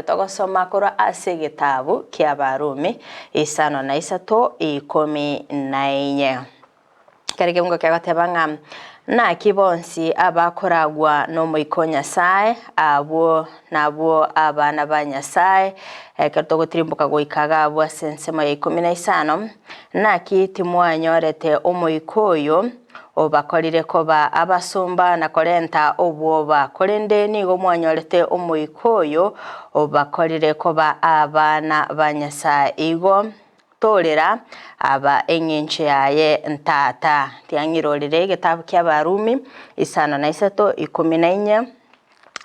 Togosoma korwa ase egetabu ki'Abarumi isano na isato 14. Kera ekeungo kegoteba ng'a naki bonsi abakoragwa n'Omoika o Nyasae, abwo nabwo abana ba Nyasae. Ekero togotirimboka goika iga abwo ase ensemo ya 15, naki timwanyorete Omoika oyo, obakorire koba abasomba na korenta obwoba, korende nigo mwanyorete Omoika oyo obakorire koba abana ba Nyasae. Igo torera aba engencho yaye Tata. Tiang'irorire egetabu ki'Abarumi 5 na 14.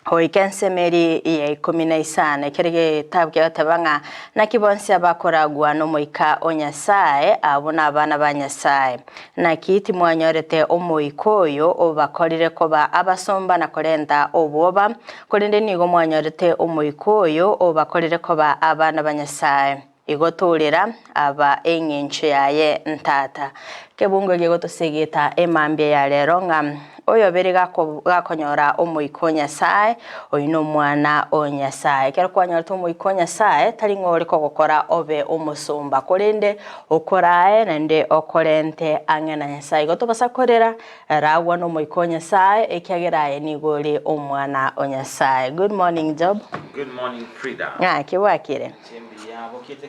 Goika ensemo eria ya 15, ekero egetabu kegateba ng'a naki bonsi abakoragwa n'Omoika o Nyasae, abwo nabana ba Nyasae. Naki timwanyorete Omoika oyo obakorire koba abasomba na korenta obwoba, korende nigo mwanyorete Omoika oyo obakorire koba abana ba Nyasae. Igo torera aba engencho yaye ntata. Kebungo gegotosegeta emambia ya rero ng'a oyobere gakonyora Omoika o Nyasae, oyio nomwana o Nyasae. Ekero kwanyorete Omoika o Nyasae, tari ng'a ore kogokora obe omosomba, korende okorae naende okorente ang'e na Nyasae. Igo tobasa korera, ragwa n'Omoika o Nyasae, ekiagera aye nigo ore omwana o Nyasae. Good morning Job. Good morning Frida. Ng'aki bwakire? Chimbuya bokite.